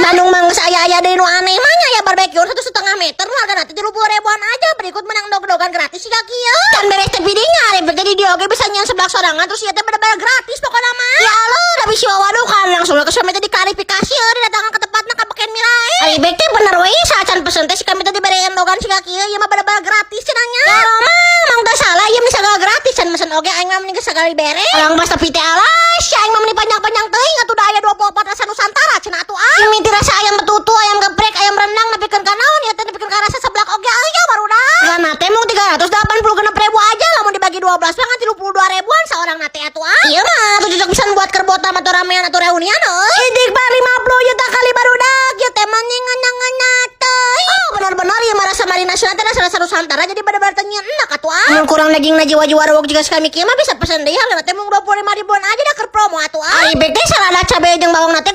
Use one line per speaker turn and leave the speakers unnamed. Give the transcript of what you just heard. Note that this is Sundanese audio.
Bandung mah geus aya-aya deui nu aneh mah nya, aya barbeque 1,5 meter hargana teh 30 ribuan aja, berikut menang dog-dogan gratis siga kieu. Can beres teh pidinya, ribet jadi dia oge bisa nyieun seblak sorangan, terus ieu teh bener-bener gratis pokoknya mah. Ya Allah, da bisi waduh kan langsung ke suami teh diklarifikasi euy, didatangkan ke tempatna ka beken mirai. Ari bek teh bener we, saacan pesen teh si kami teh diberean dogan siga kieu, ieu mah bener-bener gratis cenah nya. Ya Allah mah, mang teh salah ieu mah sagala gratis, can mesen oge aing mah mending sagala dibere. Alang pas tapi teh alas, si aing mah meni panjang-panjang teuing atuh, da aya 24 rasa Nusantara cenah atuh ah. Mimiti rasa ayam betutu, ayam geprek, ayam rendang, nepikeun ka naon ieu teh, nepikeun ka rasa seblak oge aya, barudak. Hargana teh mung 386.000 aja, lamun dibagi 12 mah kan 32 ribuan seorang nate atuh ah. Ieu mah tuh cocok pisan buat keur botam atau ramean atau reunian euy. Idik bar 50 juta kali, barudak, ieu teh mah ngena teh. Oh, benar-benar ieu mah rasa marinasi teh rasa-rasa Nusantara, jadi bener-bener teh enak atuh ah. Mun kurang daging na jiwa-jiwa rewok juga sekali kieu mah bisa pesen deui, hargana teh mung 25 ribuan aja, da keur promo atuh ah. Ari bek teh salada cabe jeung bawang nate.